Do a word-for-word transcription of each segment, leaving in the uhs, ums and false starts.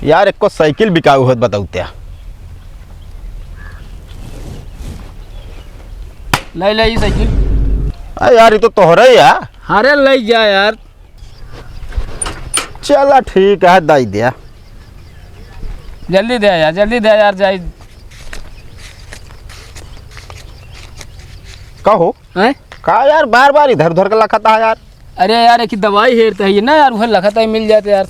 यार, एको साइकिल बिकाऊ होत बताऊ त्या। ले, ले, ई साइकिल। अरे यार, ई तो तोहरे ही है। अरे, ले जा यार। चला, ठीक है, दई दिया। जल्दी दे यार, जल्दी दे यार, जाई। का हो? हैं? का यार, बार बार इधर उधर का लखत है यार। अरे यार, एक ही दवाई हेरते है ना यार, उहे लखत है, मिल जाते यार।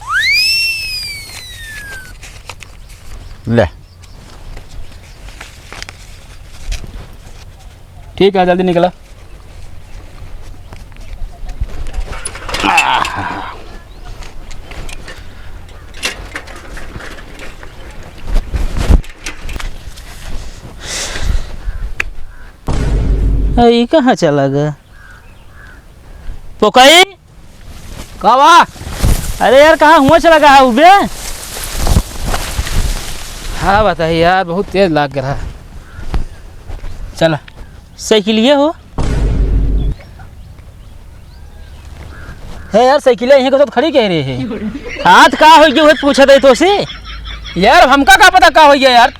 ले। ठीक है, जल्दी निकला। अरे, ई कहाँ चला गया? पोकई? का बा? अरे यार, कहाँ हुआ चला गया है उबे? हाँ, बताइए यार, बहुत तेज लाग रहा है। चला। साइकिलिया हो? है यार, साइकिलिया यहीं के साथ खड़ी कह रहे हैं। हाथ का हो गया, वही पूछा था तो से। यार, हमका का पता का हो गया यार।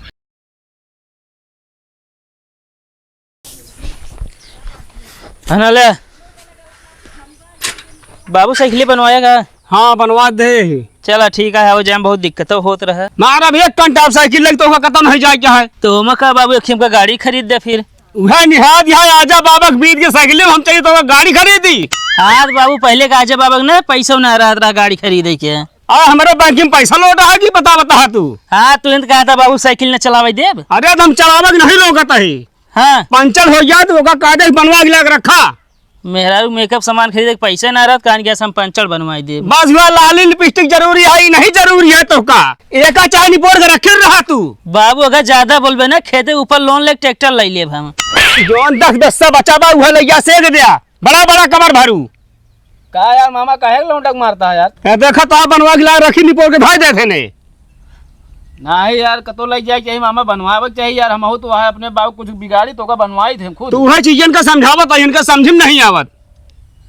है ना ले। बाबू, साइकिल बनवाएगा? हाँ, बनवा दे। चला, ठीक है, हो जाए, बहुत दिक्कत होत रहे। मार, अब एक कंटाप साइकिल लग तो ओका कतौ नहीं जाए क्या है? तो ओमा का बाबू, एक हमका गाड़ी खरीद दे फिर। उहे निहाद यहाँ आजा बाबा के बीत के साइकिल हम चाहिए तो ओका गाड़ी खरीदी। हाँ तो बाबू, पहले का आजा बाबा के ना पैसा ना रहत रहा गाड़ी खरीदे के। आ, हमारे बैंक में पैसा लौटा है कि बता, बता तू। हाँ, तू हिंद कहा था बाबू, साइकिल न चलावे देब। अरे, तो हम चलावे के नहीं लौकत है। हाँ। पंचर हो गया तो ओका कायदे से बनवा के लाके रखा। मेहरारू मेकअप सामान खरीदे के पैसे ना रहत, कान गैस हम पंचर बनवाई देब। बस हुआ, लाली लिपस्टिक जरूरी है, ई नहीं जरूरी है तो का? एका चाहे निपोर के रखे रहा तू। बाबू, अगर ज्यादा बोलबे ना, खेते ऊपर लोन लेके ट्रैक्टर ले लेब हम। जौन दस दस से बचा बा, उहे लइया सेक दिया। बड़ा बड़ा कमर भरू। का यार मामा, काहे लौंडक मारता है यार? ए, देखा तो आप बनवा के ला रखी निपोर के भाई देथे ने। नहीं यार, कतो लइ जाए के चाहिए मामा, बनवावे के चाहिए यार। हमहू तो वहाँ अपने बाबू कुछ बिगाड़ी तो ओका बनवाई थे हम खुद। तो उहे चीजन का समझावत है, इनका समझ में नहीं आवत।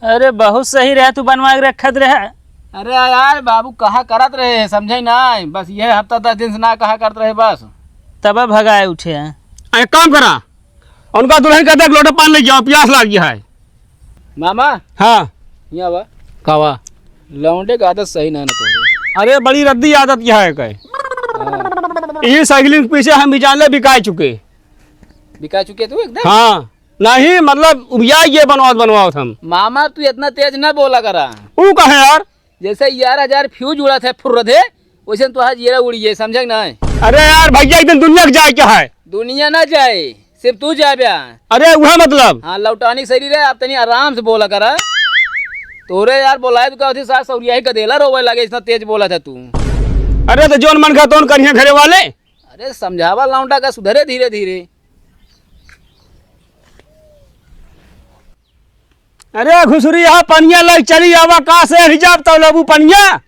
अरे बहुत सही रहे, तू बनवा के रखत रहे। अरे यार बाबू, कहा करत रहे, समझे ना, बस ये हफ्ता दस दिन से ना कहा करत रहे बस। तब भगाए उठे हैं। एक काम करा, उनका दुल्हन का देख लोटा पान ले जाओ, प्यास लाग गया है। मामा। हाँ। यहाँ बा। का बा? लौंडे का आदत सही ना, ना तो। अरे बड़ी रद्दी आदत यह है कहे। हाँ। ये साइकिलिंग के पीछे हम भी जान ले बिकाए चुके। बिका चुके तू एकदम? हाँ। नहीं मतलब उबिया ये बनवावत बनवावत हम। मामा तू इतना तेज ना बोला करा। ऊ कहे यार? जैसे ग्यारह हजार फ्यूज उड़त है फुर्र दे, वैसे तोहार जियरा उड़ी है, समझे कि नहीं? अरे यार भैया, इतने दुनिया के जाए क्या है? दुनिया ना जाए, सिर्फ तू जाबे। अरे वह मतलब। हाँ, लौटानी सही रहे, आप तनी आराम से बोला करा। तोरे यार बोलाए तो का होती, सास सौरिया ही गदेला रोवे लगे, इतना तेज बोला था तू। अरे तो जौन मन का तौन करिए घरे वाले। अरे समझावा लौंडा का, सुधरे धीरे धीरे। अरे घुसुरी, यहाँ पनिया लग चली आवा, का से हिजाब तो लेबू पनिया?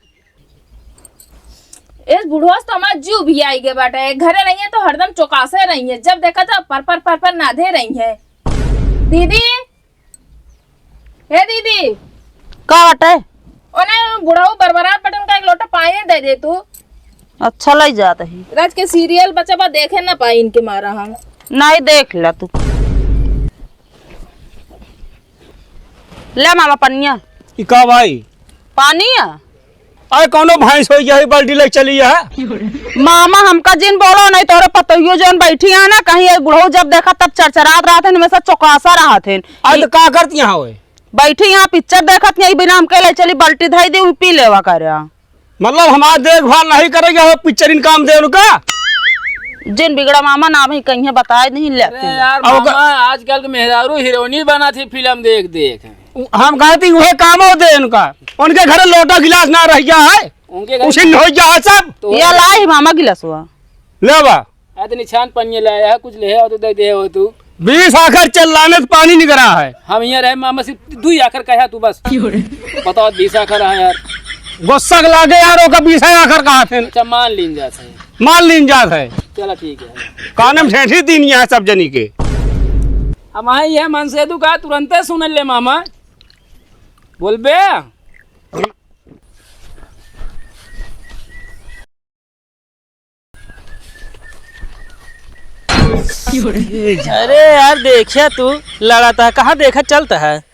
इस बुढ़वा से तो हमार जीव भी आई गए बाटे। घरे रही है तो हरदम चौकासे रही है, जब देखा तो पर पर पर पर नाधे रही है। दीदी, हे दीदी। का बाटे? ओने बुढ़ऊ बरबरात बटन का एक लोटा पानी दे दे तू। अच्छा, लई जात ही। रात के सीरियल बचा बा, देखे ना पाई इनके मारा हम। नहीं, देख ला तू। ले मामा पनिया। ई का भाई? पानी है। अरे कौनो भैंस होइ गया है, बाल्टी लेके चली है। मामा हमका जिन बोलो नहीं, तोरे पतोहियो जौन बैठी है ना, कहीं ये बुढ़ऊ जब देखा तब चरचरात रहत है, हमेशा चौकासा रहत है। अरे तो का करती यहाँ होए? बैठी यहाँ पिक्चर देखत नहीं, बिना हमके ले चली बाल्टी धई दी, उ पी लेवा करे। मतलब हमार देखभाल नहीं करेगा, वो पिक्चर इन काम दे उनका। जिन बिगड़ा मामा नाम ही कहीं बताए नहीं लेते। अरे यार अब मामा, आजकल के मेहरारू हीरोइनी बना थी फिल्म देख देख। उ-, हम कहती उहे काम हो दे उनका, उनके घर लोटा गिलास ना रह गया है, उनके घर उसी हो गया है सब। तो ये लाई मामा गिलासवा। ले बा। अरे तो निछान पनिया ले आया, कुछ ले आओ तो दे दे हो तू। बीस आखर चल लाने से पानी निकरा है। हम यहाँ रहे मामा से दुई आखर कहा तू बस। क्यों रे? बताओ बीस आखर है यार। गुस्सा के लागे यार, ओका बीस आखर कहा थे। अच्छा मान लीन जात है। मान लीन जात है। चला ठीक है। कानम ठेठी दिन यहाँ सब जनी के। हम आए ये मन से तू का तुरंते सुन ले मामा। बोलबे। अरे यार, देखिया तू लड़ाता है, कहाँ देखा चलता है?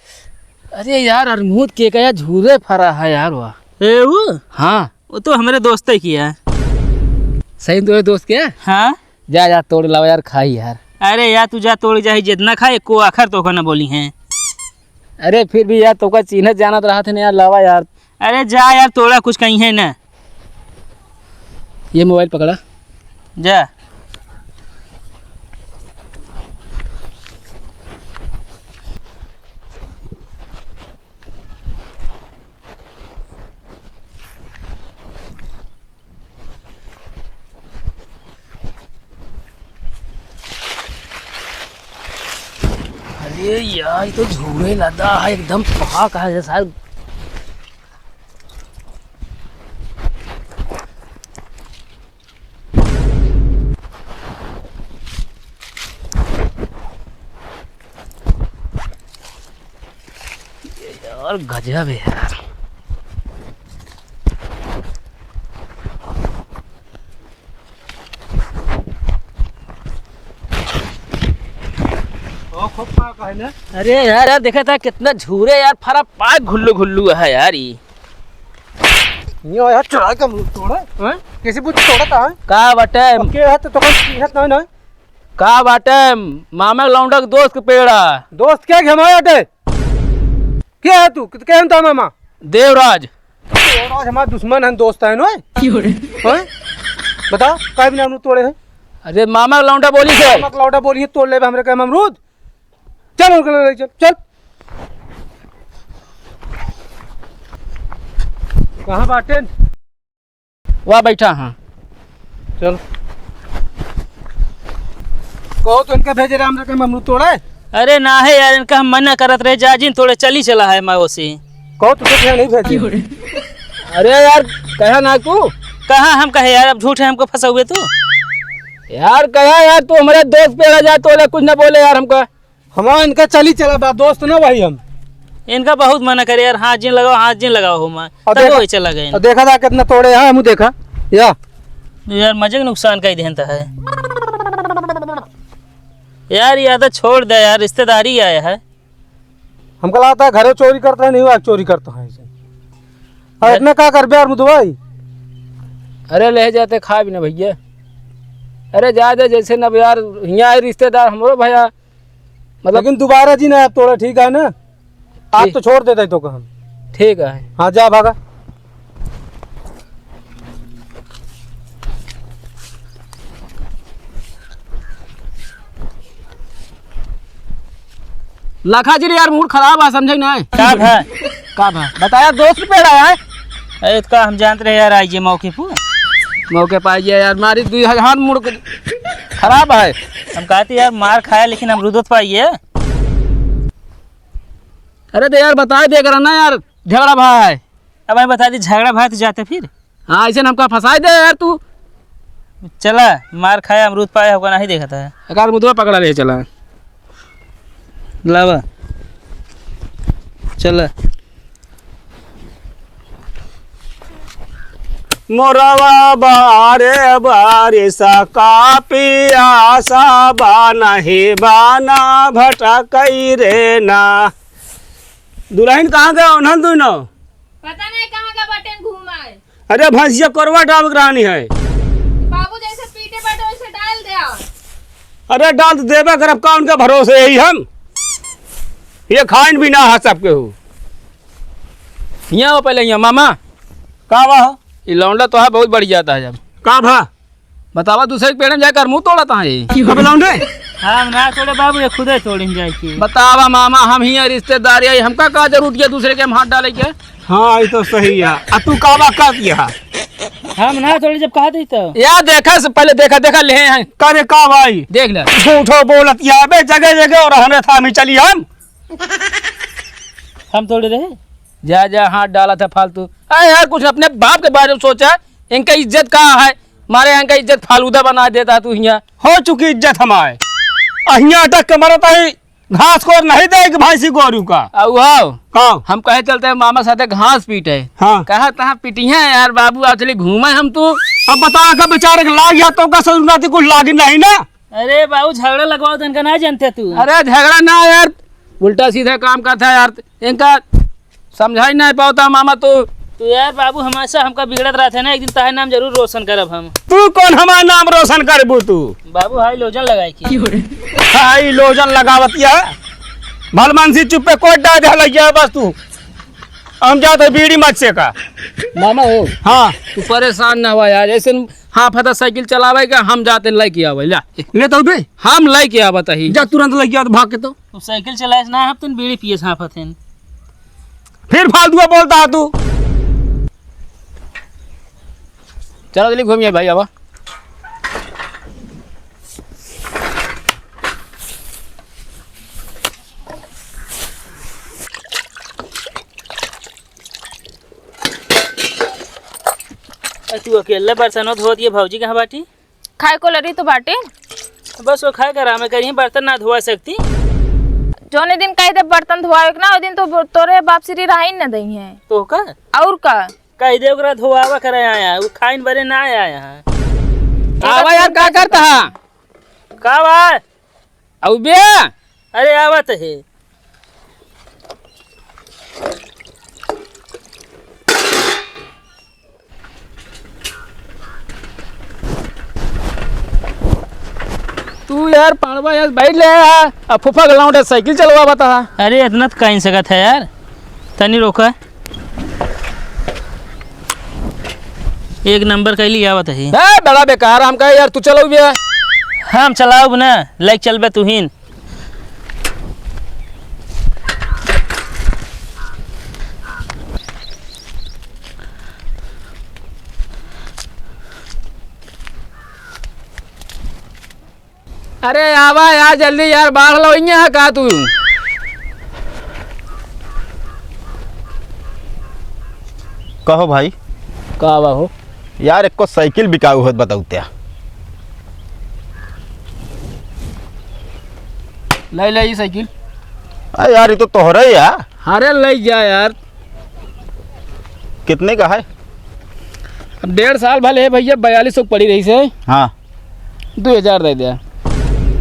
अरे यार, अरमूद के का यार झूरे फरा है यार, वाह। ए, वो? हाँ। वो तो हमरे दोस्त ही किया। सही में तोरे दोस्त के? हाँ। जा, जा, तोड़ लावा यार, खाई यार। अरे यार, तू जा तोड़ जा, जितना खाए, एको आखर तो ना बोली हैं। अरे फिर भी यार, तोका चिन्हत जानत रहत है ना यार, लावा यार। अरे जा यार, तोड़ा कुछ कहीं है ना। ये मोबाइल पकड़ा। जा। अरे यार, ये तो झूरे लदा है, एकदम पाक है जैसा। ये यार गजब है यार। ओ, खूब पाक है ना? अरे यार, यार, देखा था कितना झूरे यार, फरा पाक घुल्लू घुल्लू है यार ई। ये यार, चुराई का मुंह तोड़ा। हैं? कैसे बुझ तोड़ा था, हैं? का बाटे? अब के है तो, तो कौन चीज है, नहीं, नहीं? का बाटे? मामा के लौंडा के दोस्त के पेड़ा। दोस्त क्या घमाया बाटे? के है तू? के है तू मामा? देवराज। देवराज हमार दुश्मन है, दोस्त है नोए? क्यों रे? हैं? बता, काहे बिना अमरूद तोड़े है? अरे मामा के लौंडा बोली से। मामा के लौंडा बोली है, तोड़ लेबे हमरे कहे अमरूद। चल उनके लगे चल, चल। कहाँ बाटेन? वा बैठा हाँ। चल। कहो तो इनका भेजे राम रकम अमरूद तोड़े। अरे ना है यार, इनका हम मना करत रहे, जा जिन तोड़े, चली चला है मैं ओसी। कहो तो क्या नहीं भेजे। अरे यार, कहा ना तू। कहाँ हम कहे यार, अब झूठ है हमको फंसा हुए तू। यार कहा यार, तू हमारे दोस्त पे आ जा, तोड़े कुछ ना बोले यार हमका। हमारा इनका चली चला बा, दोस्त ना भाई हम। इनका बहुत मना करे यार, हाथ जिन लगाओ, हाथ जिन लगाओ हो मैं। और तब देखा, वही चला गए। और देखा था कितना तोड़े हैं, हम देखा। या। यार मजे के नुकसान कई देहन त है। यार ये आदत छोड़ दे यार, रिश्तेदारी आया है। हमका लगता है घरे चोरी करता है, नहीं हुआ चोरी करता है इसे। और यार इतना का करबे यार मुदवाई? अरे ले जाते खा भी ना भैया। अरे जा दे जैसे ना यार, यहाँ आए रिश्तेदार हमरो भैया। मतलब लेकिन दोबारा जी ना आप तोड़ा, ठीक है ना? आज ठीक। तो छोड़ देते तो हम। ठीक है। हाँ, जा भागा। लखा जी रे यार, मूड खराब है, समझे ना? का भा? का भा? बताया, दोस्त पे रहा है। अरे, तो का हम जानते रहे यार, आइए मौके पर। मौके पर आइए यार, मारी दुई हजार मूड खराब है। हम कहते यार, मार खाया, लेकिन हम रुदत पाइए। अरे तो यार, बताए दे करा ना यार, झगड़ा भाई। अब मैं बता दी, झगड़ा भाई तो जाते फिर। हाँ, ऐसे हमका फंसाए दे यार तू। चला, मार खाया, अमरूद पाया, हमका नहीं देखा था। एक अमरूदवा पकड़ा ले, चला। लावा। चला। मोरवा बारे बारिश का पियासा बा, नहीं बाना भटकई रे ना। दुलहिन कहाँ गए उन्हन दुनो? पता नहीं कहाँ का बटन घूमा है। अरे भैंसिया कोरवा डाल के रहनी है। बाबू जैसे पीटे बाटे वैसे डाल दे। अरे डाल तो देबे करब, का उनके भरोसे यही हम? ये खाइन भी ना है सबके हो। हियाँ आओ पहले, हियाँ मामा। का बा? ई लौंडा तो है बहुत बढ़िया था जब। का भा? बतावा, दूसरे के पेड़ में जाकर मुंह तोड़त है। कब लौंडे? हम ना तोड़े बाबू, ये खुदे तोड़िन जाए के। बतावा मामा, हम हियाँ रिश्तेदार है, हमका का जरूरत है दूसरे के हम हाथ डाले के? हाँ, ये तो सही है। आ तू का बा का किया? हम ना तोड़े जब कहा दी तो। या देखा से पहले देखा, देखा ले हैं। का रे का भाई? देख ले। झूठो बोलत या बे, जगह जगह और हमें थामी चली हम। हम तोड़े रहे। जा, जा, हाथ डाला था फालतू। अरे यार, कुछ अपने बाप के बारे में सोचा, इनका इज्जत कहाँ है? मारे यहाँ का इज्जत फालूदा बना देता तू हियाँ। हो चुकी इज्जत हमारे। आ हियाँ अटक के मरत है, घास को नहीं देगी भैंसी गोरू का। आ, आओ। का? हम कहे चलते हैं मामा साथे घास पीटे। हाँ। कहा तहाँ पिटिया यार बाबू, आज चली घूमे हम तू। अब बता का बेचारे के लाग या तो का ससुर नाती कुछ लागी नहीं ना। अरे बाबू, झगड़ा लगवाओ तो इनका ना जानते तू। अरे झगड़ा ना यार, उल्टा सीधा काम करता है यार, इनका समझाई नहीं पावता मामा तू। तू यार बाबू, हमेशा हमका बिगड़त रहते ना, एक दिन ताहे नाम जरूर रोशन करब हम। तू कौन हमार नाम रोशन करबू तू? बाबू, हाई लोजन लगाए के। हाई लोजन लगावतिया, भलमानसी चुप्पे कोट डाल दे लगिया बस तू। हम जाते बीड़ी मत से का। मामा हो। हाँ। तू परेशान ना हुआ यार, ऐसे हाफत साइकिल चलावे का, हम जाते लेके आवे, ला। ले तो बे। हम लेके आवत ही। जा तुरंत लेके आ, भाग के तो। तू साइकिल चलाए ना, हम तुम बीड़ी पिए हाफत हैं। फिर फालतू बोलता है तू। चलो जल्दी घूमिए भाई, आवा। अरे तू अकेले बर्तन धोत ये, भौजी कहाँ बाटी? खाए को लड़ी तो बाटे। बस वो खाए करा में कहीं बर्तन ना धोआ सकती। जौने दिन कह दे बर्तन धोआवे के ना, ओ दिन तो तोरे बाप श्री रहाई न दई है। तो का? और का? कह दे ओकरा धोआवा करे आया, वो खाइन बरे ना आया यहाँ। आवा यार, का करता है? का बा? अउबे? अरे आवत है। तू यार पाड़वा यार बैठ ले यार, अब फूफा के लौंडे साइकिल चलवा बता। अरे इतना तो कहीं सकत है यार, तनी रोका। एक नंबर का लिया आवत है। ए, बड़ा बेकार हम कहे यार, तू चलाऊ बे। हम चलाऊ ना, लाइक चलबे तू ही। अरे आवा यार जल्दी यार, बाढ़ लो इहाँ का तू। कहो भाई। का बा हो? यार, एको साइकिल बिकाऊ होत बताऊ त्या। ले ले ई साइकिल। अरे यार, ये तो तोहरे ही है। अरे ले जा यार। कितने का है? अब डेढ़ साल भले है भैया, बयालीस सौ पड़ी रही से। हाँ। दो हजार दे दिया।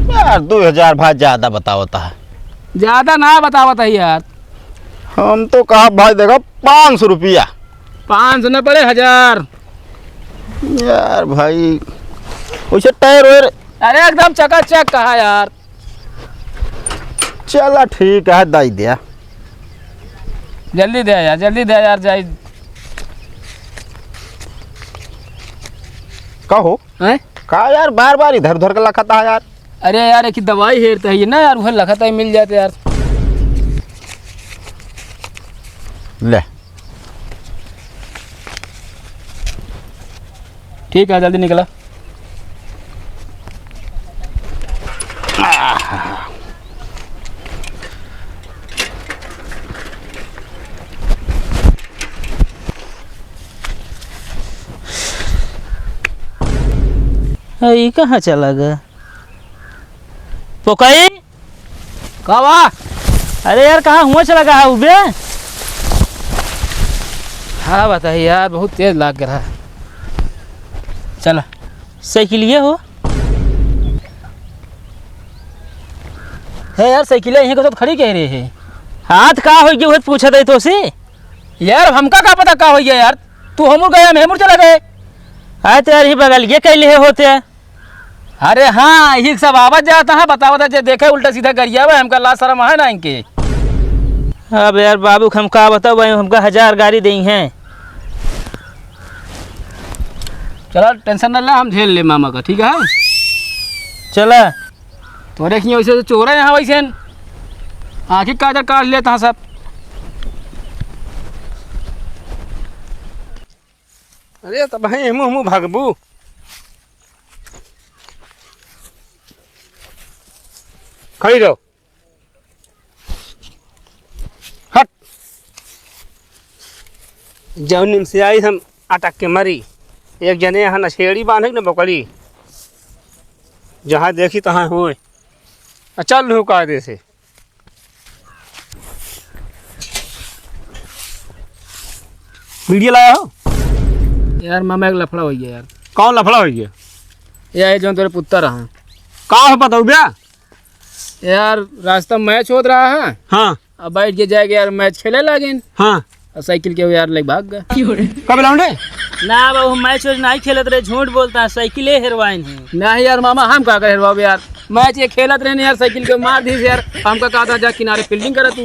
यार, दो हजार भाई ज्यादा बतावता है। ज्यादा ना बतावता है यार। हम तो कहा भाई, देखो, पाँच सौ रुपया। पाँच सौ न पड़े, हजार। यार भाई, वैसे टायर वायर। अरे एकदम चकाचक कहा यार। चला ठीक है, दे दिया। जल्दी दे यार, जल्दी दे यार, जाई। का हो? हैं? का यार, बार बार इधर उधर का लखता है यार। अरे यार, एक ही दवाई हेरता है ये ना यार, वह लखता है, मिल जाते यार। ले। ठीक है, जल्दी निकला। अरे, ई कहाँ चला गया? पोकई? का बा? अरे यार, कहाँ हुआ चला गया है उबे? हाँ, बताइए यार, बहुत तेज लाग रहा है। चला। साइकिलिया हो? हे यार, साइकिलिया यहीं के साथ खड़ी कह रहे हैं। हाथ का हो गया, वही पूछा था तो से। यार, अब हमका का पता का हो गया यार? तू हमूर गए, हम हेमुर चला गए। अरे तो यार, ही बगल ये कैले है होते। अरे हाँ, यही सब आवत जात है, बतावत है, जे देखे उल्टा सीधा गरियावे, हमका लाज शरम है ना इनके। अब यार बाबू, हम का बताओ भाई, हमका हजार गारी देई हैं। चला, tension न ले, हम झेल ले मामा का, ठीक है? चला। तोरे खियाँ वैसे तो चोर है यहाँ वैसे। आँखी काजर काट लेता है सब। अरे तब भाई, हमू, हमू भागबू। खड़ी रहो। हट। जौन निमसियाई हम अटक के मरी। एक जने यहाँ नशेड़ी बांधे न बकरी। जहाँ देखी तहाँ होए। आ चल लू कायदे से। बीड़ी लाया हो? यार मामा एक लफड़ा हो गया यार। कौन लफड़ा हो गया? ये है जौन तोरे पुत्तर रहा। का हो बताऊ बे? यार, रास्ता में मैच होत रहा है। हाँ। अब बैठ के जाएके यार, मैच खेले लागेन। हाँ। और साइकिल के यार लेके भाग गए। कब लौंडे? ना बाबू, हम मैच वैच नहीं खेलत रहे, झूठ बोलता है, साइकिले हेरवाइन है। नहीं यार मामा, हम का कर हेरवाबे यार, मैच ये खेलत रहे यार, साइकिल के मार दी यार, हमका कहा था जा किनारे फील्डिंग करा तू।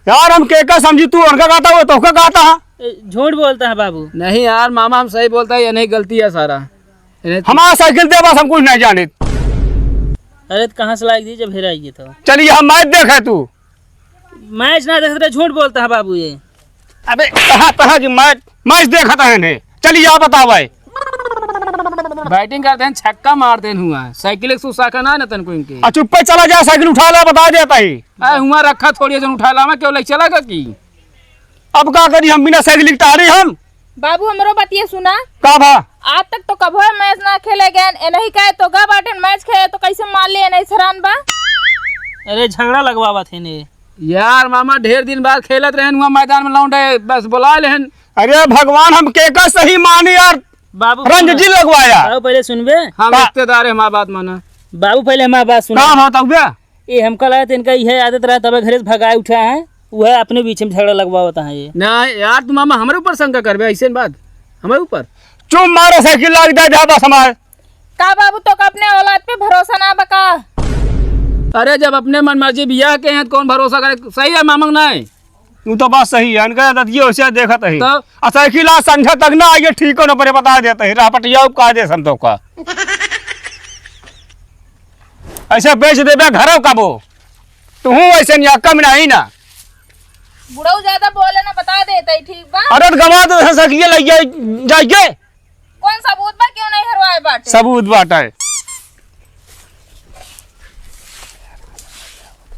यार हम के का समझी, तू उनका कहता हो, तोहका कहता है। ए, झूठ बोलता है बाबू। नहीं यार मामा, हम सही बोलता है, ये नहीं गलती है सारा। इन्हें हमारा साइकिल दे, बस हम कुछ नहीं जाने। अरे तो कहाँ से लाइक दी जब हेराई गए तो? चलिए हम मैच देखे तू। मैच ना देखत रहे, झूठ बोलता है बाबू ये। अबे कहाँ तहाँ की मैच, मैच देखत है इन्हें। चलिए आप बताओ भाई। बैटिंग करते हैं, छक्का मारते हैं हुआ। साइकिल एक सौ साखा ना है ना तन को इनके। आ चुप्पे चला जा, साइकिल उठा ला, बता देता ही। अरे हुआ रखा थोड़ी जन उठा लावा, क्यों लग चला गा की? अब का करी हम बिना साइकिल के टहरी हम? बाबू, हमरो बतिया सुना। का भा? आज तक तो कभो मैच ना खेले गए, ए नहीं कहे तो गा बाटेन मैच खेले तो कैसे मान लिए, ए नहीं सरान बा। अरे झगड़ा लगवावत है ने। यार मामा, ढेर दिन बाद खेलत रहन हुआ मैदान में लौंडे, बस बुला लेहन। अरे भगवान, हम केका सही मानी यार, बाबू रंग जी लगवाया। बाबू पहले सुनबे। हाँ, का? रिश्तेदार है, हमारी बात माना। बाबू पहले हमारी बात सुना। का भा बताऊ बे? ए, हमका लगा इनका यह आदत रहा, तब घरे से भगाए उठा है, वह अपने बीच में झगड़ा लगवावत है ये। ना यार, तू मामा हमारे ऊपर शंका करबे, ऐसे बात हमारे ऊपर। चुप मारो, साइकिल लाग जाए, जा बस हमारे। का बाबू, तो का अपने औलाद पे भरोसा ना बका? अरे, जब अपने मन मर्जी बियाह के हैं, तो कौन भरोसा करे? सही है मामक, नहीं? तू तो बात सही है, इनका आदत ये होशियार देखत है। तो? आ साइकिल आज संझा तक ना आई है, ठीक होने पर बता देते हैं, रापटिया का दे हम तो का। ऐसे बेच देबे घरों का वो। तू हूँ ऐसे नहीं, कम नहीं ना। बुढ़ऊ ज्यादा बोले ना, बता देते ही ठीक बा। अरे तो गवा दे, साइकिल लग जाए, जाइए। कौन सबूत बा, क्यों नहीं हरवाए बाटे? सबूत बाटे।